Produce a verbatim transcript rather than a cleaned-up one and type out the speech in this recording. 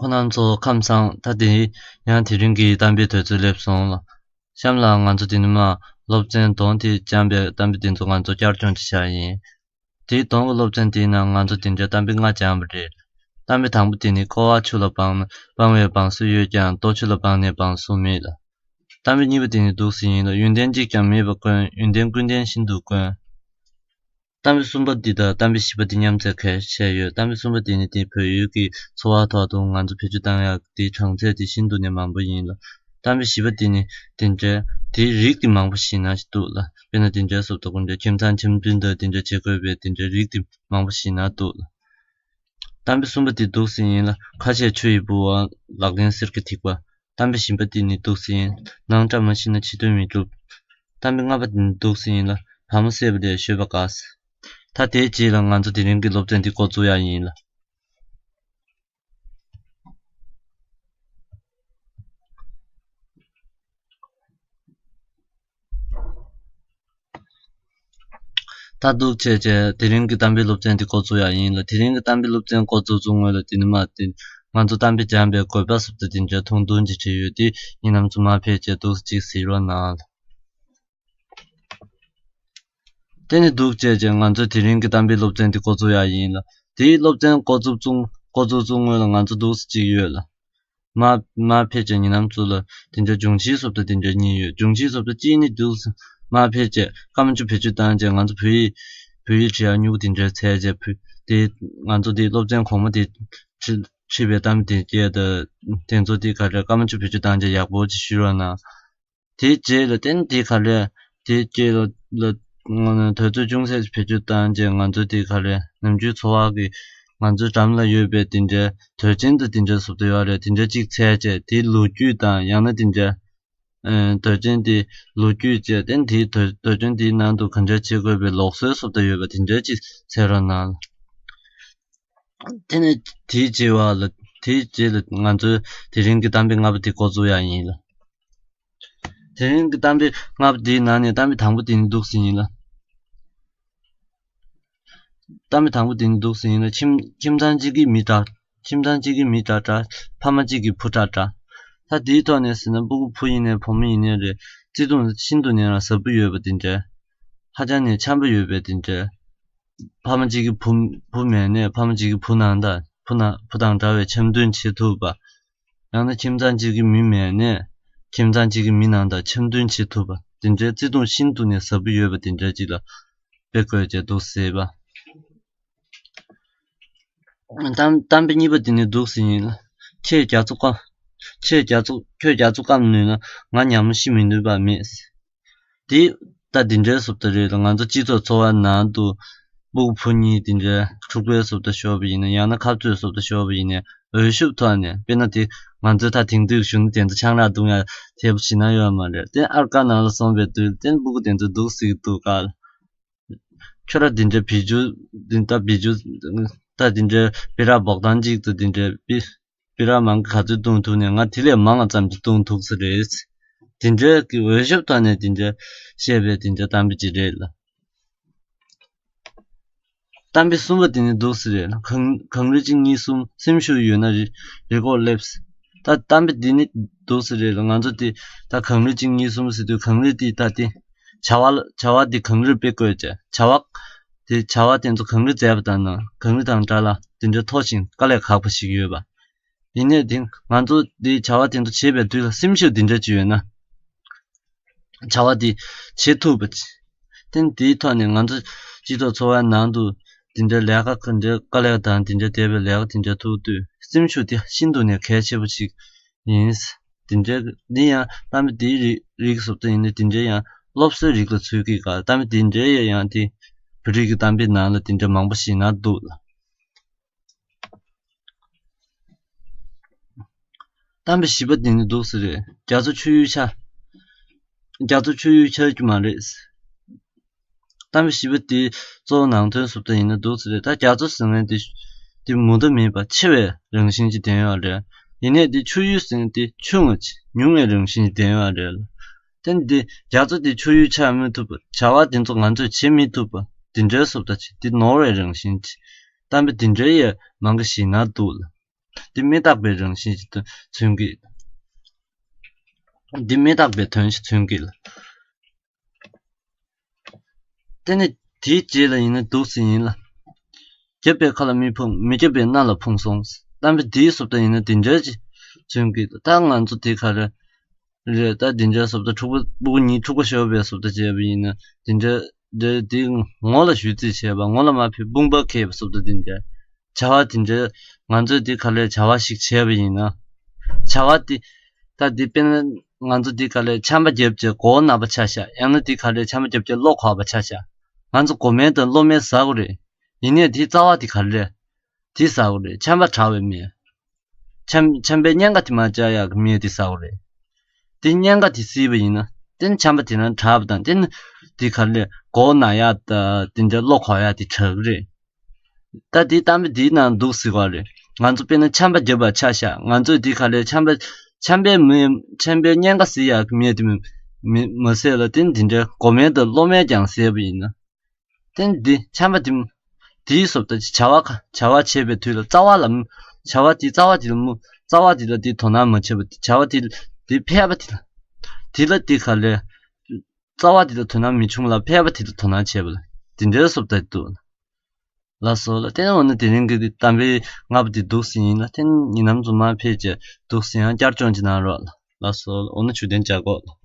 ཁོང་རྣམ་ཚོ་ཁམས་བཟང་། ད་དེ་ཡང་དེ་རིང་གི་གཏམ་དཔེ་དུས་ཚོད་སླེབས་སོང་ལ། གཤམ་ལ་ང་ཚོ་དེ་ནི་མ་སློབ་ཚན་དོན་དེ་སྦྱངས་པའི་གཏམ་དཔེ་དེ་ཚོ་ང་ཚོ་བསྐྱར་སྦྱོང་བྱེད་བཞག་ཡིན། དེའི་དོན་གྱི་སློབ་ཚན་དེའི་ནང་ང་ཚོ་དེ་འདྲའི་གཏམ་དཔེ་ལྔ་སྦྱངས་པ་རེད། གཏམ་དཔེ་དང་པོ་དེ་ནི་ཀོ་བ་ཆུ་ལ་སྦང་ན་སྦང་བའི་སྦང་ས་ཡོད་ཀྱང་རྡོ་ཆུ་ལ་སྦང་ནས་སྦང་ས་མེད་ལ། གཏམ་དཔེ་གཉིས་པ་དེ་ནི་འདུག་སེ་ཡིན་ལ། ཡོན་ཏན་གཅིག་ཀྱང་མེད་པ་དཀོན། ཡོན་ཏན་ཀུན་ལྡན་ཤིན་ཏུ་དཀོན། གཏམ་དཔེ་གསུམ་པ་འདི་དང་གཏམ་དཔེ་བཞི་པ་འདི་མཉམ་འཛེགས་གལ་ཆེ་ཡོད། གཏམ་དཔེ་གསུམ་པ་འདི་ནི་དེ་བོད་ཡུལ་གྱི་འཚོ་བ་ཐོག་ཏུ་ང་ཚོ་བེད་སྤྱོད་བཏང་ཡག་དེའི་གྲངས་ཚད་དེ་ཤིན་ཏུ་ནས་མང་པོ་ཡིན་ལ། གཏམ་དཔེ་བཞི་པ་འདི་ནི་དེ་འདྲའི་དེའི་རིགས་དེ་མང་པོ་ཞིག་ན་ཞིག་འདུག་ལ། དཔེར་ན་དེ་འདྲའི་སོབ་ཏོ་ཀུན་འདྲ་ཁྱིམ་ཚང་ཁྱིམ་མཐུན་དང་དེ་འདྲ་བྱེད་དགོས་པའི་དེ་འདྲའི་རིགས་དེ་མང་པོ་ཞིག་ན་འདུག་ལ། གཏམ་དཔེ་གསུམ་པ་འདི་འདུག་སེ་ཡིན་ལ། ཁ་ཆེ་ཆུ་ཡི་ལྦུ་བ། ལག་ལེན་གསེར་གྱི་ཐིགས་པ། གཏམ་དཔེ་བཞི་པ་འདི་ནི་འདུག་སེ་ཡིན། ནང་བཀྲ་མ་ཤིས་ན་ཕྱི་དོན་མི་འགྲུབ། གཏམ་དཔེ་ལྔ་པ་འདི་ནི་འདུག་སེ་ཡིན་ལ། བ་མོ་བསད་པ་ལས་གཞོས་པ་དགའ། ད་དེའི་རྗེས་ལ་ང་ཚོ་དེ་རིང་གི་སློབ་ཚན་འདི་འགོ་འཛུགས་ཡག་ཡིན་ལ། ད་འདུག་བྱས་བྱས་དེ་རིང་གི་གཏམ་དཔེ་སློབ་ཚན་འདི་འགོ་འཛུགས་ཡག་ཡིན་ལ། དེ་རིང་གི་གཏམ་དཔེ་སློབ་ཚན་འགོ་འཛུགས་ཚུན་ངོས་ལ་དེ་ནི་མ་དེ་ང་ཚོ་གཏམ་དཔེ་སྦྱངས་པའི་དགོས་པ་སོགས་དེ་དེ་འདྲའི་ཐུང་ཐུང་ཅིག་བྲིས་ཡོད། དེ་ཡིན་ནམ་ཚོ་མ་ཕེབས་བྱས་འདུག་སེ་ཅིག་གཟིགས་རོགས་གནང་། དེ་ནི་འདུག་བྱས་བྱས་ང་ཚོས་དེ་རིང་གི་གཏམ་དཔེ་སློབ་ཚན་འདི་འགོ་འཛུགས་ཡག་ཡིན་ལ། དེའི་སློབ་ཚན་འགོ་འཛུགས་ཚུན་འགོ་འཛུགས་ཚུན་སྔོན་ལ་ང་ཚོ་འདུག་སེ་ཅིག་ཡོད་ལ། མ་མ་ཕེབས་བྱས་ཉིན་ནམ་ཚོ་ལ་དེ་འདྲ་འབྱུང་བཞིའི་སོབ་ཏོ་དེ་འདྲ་གཉིས་ཡོད། འབྱུང་བཞིའི་སོབ་ཏོ་གཅིག་ནི་འདུག་སེ་མ་ཕེབས་བྱས་སྐར་མ་བཅུ་བེད་སྤྱོད་བཏང་བྱས་ང་ཚོ་བོད་ཡིག་བོད་ཡིག་བྲིས་ཡག་སྨྱུ་གུ་དེ་འདྲ་བཙལ་བྱས་བོད་དེ་ང་ཚོ་དེ་སློབ་ཚན་གོང་མ་དེ་ཁྲིད་ཁྲིད་པའི་གཏམ་དེ་སྐད་དང་དེ་ཚོ་དེ་ག་རེ་སྐར་མ་བཅུ་བེད་སྤྱོད་བཏང་བྱས་ཡག་པོ་ཅིག་ཞུ་རོགས་གནང་། དེའི་རྗེས་ལ་བརྟེན་དེ་ག་རེ། དེའི་རྗེས་ལ་ལ་དུས་ཚོད་ཅུང་ཟད་བེད་སྤྱོད་བཏང་རྗེས་ང་ཚོ་དེ་ག་རེ་ནམ་རྒྱུན་འཚོ་བ་གི་ང་ཚོའི་འགྲམ་ལ་ཡོད་པའི་དེ་འདྲའི་དུས་ཆེན་དུ་དེ་འདྲའི་སོབ་ཏོ་ཡོད་རེད། དེ་འདྲ་གཅིག་བཙལ་རྗེས་དེའི་ལོ་རྒྱུས་དང་ཡང་ན་དེ་འདྲའི་དུས་ཆེན་དེའི་ལོ་རྒྱུས་བཅས་བརྟེན་དེའི་དུས་དུས་ཆེན་དེའི་ནང་དུ་ག་འདྲ་བྱེད་དགོས་པའི་ལུགས་སྲོལ་སོབ་ཏོ་ཡོད་པ་དེ་འདྲ་གཅིག་བཙལ་རོགས་གནང་། དེ་ནས་དེའི་རྗེས་བ་ལ་དེའི་རྗེས་ལ་ང་ཚོའི་དེ་རིང་གི་གཏམ་དཔེ་ལྔ་པ་དེ་འགོ་འཛུགས་ཡག་ཡིན་ལ། དེ་རིང་གི་གཏམ་དཔེ་ལྔ་པ་དེའི་ནང་ནས་གཏམ་དཔེ་དང་པོ་དེ་ནི་འདུག་སེ་ཡིན་ལ། གཏམ་དཔེ་དང་པོ་དེ་ནི་འདུག་སེ་ཡིན་ལ། ཁྱིམ་ཁྱིམ་ཚང་གཅིག་གི་མི་དྲག་ཁྱིམ་ཚང་གཅིག་གི་མི་དྲག་དྲག་ཕ་མ་གཅིག་གི་བུ་དྲག་དྲག་ད་དེའི་ཐོག་ནས་ཟེར་ན་སྤུ་གུ་བུ་ཡིན་ནའི་བུ་མོ་ཡིན་ནའི་རེད། བརྩེ་དུང་ཤིན་ཏུ་ནས་ལ་ཟབ་པོ་ཡོད་པ་དེ་འདྲ། ཧ་ཅང་ནས་འཆམ་པོ་ཡོད་པའི་དེ་འདྲ། ཕ་མ་གཅིག་གི་བུ་བུ་མེད་ནའི་ཕ་མ་གཅིག་གི་བུ་ནང་དང་བུ་ནང་བུ་དང་འདྲ་བའི་འཆམ་མཐུན་བྱེད་ཐུབ་པ། ཡང་ན་ཁྱིམ་ཚང་གཅིག་གི་མི་མེད་ནའི་ཁྱིམ་ཚང་གཅིག་གི་མི་ནང་དང་འཆམ་མཐུན་བྱེད་ཐུབ་པ་དེ་འདྲའི་བརྩེ་དུང་ཤིན་ཏུ་ནས་ཟབ་པོ་ཡོད་པ་དེ་འདྲ་ཅིག་ལ་དཔེ་བཀོད་བྱས་འདུག་ཟེར་བ། གཏམ་གཏམ་དཔེ་གཉིས་པ་དེ་ནི་འདུག་སེ་ཡིན་ལ། ཁྱེད་རྒྱ་མཚོ་སྐམ། ཁྱེད་རྒྱ་མཚོ་ཁྱོད་རྒྱ་མཚོ་སྐམ་ནུས་ན་ང་ཉ་མོ་ཤི་མི་ནུས་པ་མེད། དེ་ད་འདི་འདྲའི་སོབ་ཏོ་རེད་ལ། ང་ཚོ་སྤྱི་ཚོགས་འཚོ་བ་ནང་དུ་སྤུ་གུ་བུ་གཉིས་དེ་འདྲའི་འཁྲུག་པའི་སོབ་ཏོ་ཤོར་བ་ཡིན་ན་ཡང་ན་ཁ་རྩོད་སོབ་ཏོ་ཤོར་བ་ཡིན་ན་འོས་ཤོབ་ཐོག་ནས་དཔེར་ན་དེ་ང་ཚོའི་ད་དེང་དུས་གཞོན་ནུ་དེ་ཚོ་ཆང་རག་བཏུང་ཡ་དེ་བོ་ཞིག་ན་ཡོད་མ་རེད། དེ་ཨར་ཀ་ནང་ལ་སོང་བའི་དུས་དེ་སྤུ་གུ་དེ་ཚོ་འདུག་སེ་འདུག་ག་ཁྱོད་ར་འདི་འདྲའི་བི་ཇུ་འདི་ལྟ་བི་ཇུ་ལྟ་འདི་འདྲའི་སྤི་རག་འབོག་ཐང་གཅིག་ཏུ་འདི་འདྲའི་སྤི་སྤི་རག་མང་གི་ག་ཚོད་བཏུང་ཐུབ་ནས་ང་དེ་ལས་མང་བ་ཙམ་གྱིས་བཏུང་ཐུབ་ས་རེད། འདི་འདྲའི་གི་འོས་ཤོབ་ཐོག་ནས་འདི་འདྲའི་བཤད་པའི་འདི་འདྲའི་གཏམ་དཔེ་ཅིག་རེད་ལ། གཏམ་དཔེ་གསུམ་པ་དེ་ནི་འདུག་སེ་རེད་ལ། གངས་གངས་རི་གཅིག་གཉིས་གསུམ་སེམས་ཤུགས་ཡོད་ན་རི་རི་ཁོག་སླེབས། ད་གཏམ་དཔེ་འདི་ནི་འདུག་སེ་རེད་ལ། ང་ཚོ་དེ་ད་གངས་རི་གཅིག་གཉིས་གསུམ་ཟེར་དུས་གངས་རི་དེ་ད་དེ་བྱ་བ་ལ་བྱ་བ་དེ་གངས་རིར་དཔེ་བཀོད་བྱས་བྱ་བ་དེ་བྱ་བ་དེ་ཚོ་གངས་རི་མཛེས་པ་དང་ན་གངས་རི་དང་འདྲ་ལ་དེ་འདྲའི་མཐོ་ཞིང་དཀའ་ལས་ཁག་པོ་ཞིག་ཡོད་པ། ཡིན་ནའི་དེ་ང་ཚོ་དེ་བྱ་བ་དེ་ཚོ་བྱེད་པའི་དུས་ལ་སེམས་ཤུགས་དེ་འདྲ་ཅིག་ཡོད་ན། བྱ་བ་དེ་བྱེད་ཐུབ་པ་ཅིག་དེ་དེའི་ཐོག་ནས་ང་ཚོ་སྤྱི་ཚོགས་འཚོ་བའི་ནང་དུ་དེ་འདྲའི་ལས་ཀ་ག་འདྲའི་དཀའ་ལས་དང་དེ་འདྲའི་འདས་པའི་ལས་ཀ་དེ་འདྲ་ཐུག་དུས་སེམས་ཤུགས་དེ་ཤིན་ཏུ་ནས་གལ་ཆེ་པོ་ཞིག་ཡིན། དེ་འདྲའི་འདི་ཡང་གཏམ་དཔེ་དེའི་རིགས་རིགས་སོབ་ཏོ་ཡིན་ནའི་དེ་འདྲའི་ཡང་སློབ་གསོའི་རིགས་ལ་ཚུད་ཀྱི་ག་གཏམ་དཔེ་དེ་འདྲའི་ཡང་དེ་བོད་རིགས་ཀྱི་གཏམ་དཔེ་ནང་ལ་དེ་འདྲ་མང་པོ་ཞིག་ན་འདུག་ལ། གཏམ་དཔེ་བཞི་པ་དེ་ནི་འདུག་སེ་རེད། རྒྱ་མཚོ་ཆུ་ཡུར་ཆགས། རྒྱ་མཚོ་ཆུ་ཡུར་ཆགས་རྒྱུ་མ་རེད། གཏམ་དཔེ་བཞི་པ་དེ་གཙོ་བོ་ནང་དོན་སོབ་ཏོ་ཡིན་ན་འདུག་སེ་རེད། ད་རྒྱ་མཚོ་ཟེར་མཁན་དེ་དེ་མུ་མཐའ་མེད་པ་ཆེ་བའི་རང་བཞིན་ཅིག་ལྡན་ཡོད་རེད། ཡིན་ནའི་དེ་ཆུ་ཡུར་ཟེར་མཁན་དེ་ཆུང་ངུ་ཅིག་ཉུང་བའི་རང་བཞིན་ཅིག་ལྡན་ཡོད་རེད། དེ་ནི་དེ་རྒྱ་མཚོ་དེ་ཆུ་ཡུར་ཆགས་མི་ཐུབ་པ་བྱ་བ་དེ་ཚོ་ང་ཚོས་བྱེད་མི་ཐུབ་པ་དེ་འདྲའི་སོབ་ཏོ་ཅིག་དེ་ནོར་བའི་རང་བཞིན་ཅིག་གཏམ་དཔེ་དེ་འདྲའི་ཡས་མང་གི་ཞིག་ན་འདུག་ལ། འདི་མི་རྟག་པའི་རང་བཞིན་ཞིག་མཚོན་གྱི། འདི་མི་རྟག་པའི་དོན་ཞིག་མཚོན་གྱི་ལ། དེ་ནས་དེའི་རྗེས་ལ་ཡིན་ན་འདུག་སེ་ཡིན་ལ། བརྒྱབ་པའི་ཁ་ལ་མི་ཕུང་། མི་བརྒྱབ་པའི་སྣ་ལ་ཕུང་སོང་། གཏམ་དཔེ་འདིའི་བཟོ་ལྟ་ཡིན་ན་འདི་འདྲ་ཅིག་མཚོན་གྱི་འདུག་ད་ང་ཚོ་དེ་ག་རེ་རེད། ད་འདི་འདྲའི་བཟོ་ལྟ་འཁྲུག་པ་སྤུ་གུ་གཉིས་འཁྲུག་པ་ཤོར་བའི་བཟོ་ལྟ་བྱས་པ་ཡིན་ན་འདི་འདྲ་འདི་འདི་ངོ་ལ་གཞུ་རྩིས་བྱས་པ། ངོ་ལ་མ་ཕེབས་དཔུང་པ་ཁེལ་བའི་བཟོ་ལྟ་འདི་འདྲ། བྱ་བ་དེ་འདྲའི་ང་ཚོས་དེ་ག་ལེར་བྱ་བ་ཞིག་བྱས་པ་ཡིན་ན། བྱ་བ་དེ་ད་དེ་དཔེར་ན་ང་ཚོ་དེ་ག་ལེར་ཆམ་པ་བརྒྱབ་བྱས་མགོ་བོ་ན་པ་ཆ་བཞག་ཡང་ན་དེ་ག་ལེར་ཆམ་པ་བརྒྱབ་བྱས་བློ་འཁོར་བ་ཆ་བཞག་ང་ཚོ་མགོ་སྨན་དང་གློ་སྨན་ཟ་དགོས་རེད། ཡིན་ནའི་དེའི་རྩ་བ་དེ་ག་ལེར་དེ་ཟ་དགོས་རེད། ཆམ་པ་དྲག་པའི་སྨན། ཆམ་ཆམ་པའི་གཉན་ཁ་དེ་མར་བཅག་ཡག་གི་སྨན་དེ་ཟ་དགོས་རེད། དེ་གཉན་ཁ་དེ་བསིལ་བ་ཡིན་ན་དེ་ནི་ཆམ་པ་དེ་རང་དྲག་པ་དང་དེ་ནི་དེ་ག་ལེར་མགོ་ན་ཡག་དང་དེ་འདྲ་བློ་འཁོར་ཡག་དེ་དྲག་གི་རེད། ད་དེའི་གཏམ་དཔེ་དེའི་ནང་འདུག་སེ་ག་རེད། ང་ཚོ་དཔེར་ན་ཆམ་པ་བརྒྱབ་པ་ཆ་བཞག་ང་ཚོས་དེ་ག་ལེར་ཆམ་པ་ཆམ་པའི་མི་ཆམ་པའི་གཉན་ཁ་བསིལ་ཡག་གི་སྨན་དེ་མི་མི་མ་བཟས་ལ་དེ་ནི་དེ་འདྲའི་མགོ་སྨན་དང་གློ་སྨན་ཀྱང་བཟས་པ་ཡིན་ན། དེ་ནི་འདི་ཆམ་པ་དེ་དེའི་བཟོ་ལྟ་བྱ་བ་ཁ་བྱ་བ་བྱེད་པའི་དུས་ལ་རྩ་བ་ལ་བྱ་བ་དེ་རྩ་བ་དེ་ལ་མུ་རྩ་བ་དེ་ལ་དེ་དོ་སྣང་མ་བྱེད་པ། བྱ་བ་དེ་དེ་ཕལ་པ་དེ་ལ་དེ་ལ་དེ་ག་ལེར་རྩ་བ་དེ་ལ་དོ་སྣང་མི་བྱུང་ལ་ཕལ་པ་དེ་ལ་དོ་སྣང་བྱེད་པ་ལ་དེ་འདྲའི་བཟོ་ལྟ་འདུག་ལགས་སོ་ལ། དེ་ནས་འོ་ན་དེ་རིང་གི་གཏམ་དཔེ་ལྔ་པོ་དེ་འདུག་སེ་ཡིན་ལ། དེ་ནས་ཉིན་ནམ་རྫུན་མ་ཕེབས་བྱས་འདུག་སེ་ཡང་བསྐྱར་སྦྱོང་ཅིག་གནང་རོགས་ལ། ལགས་སོ་ལ། འོ་ན་བཞུགས་གདན་འཇགས་གོ་ལ།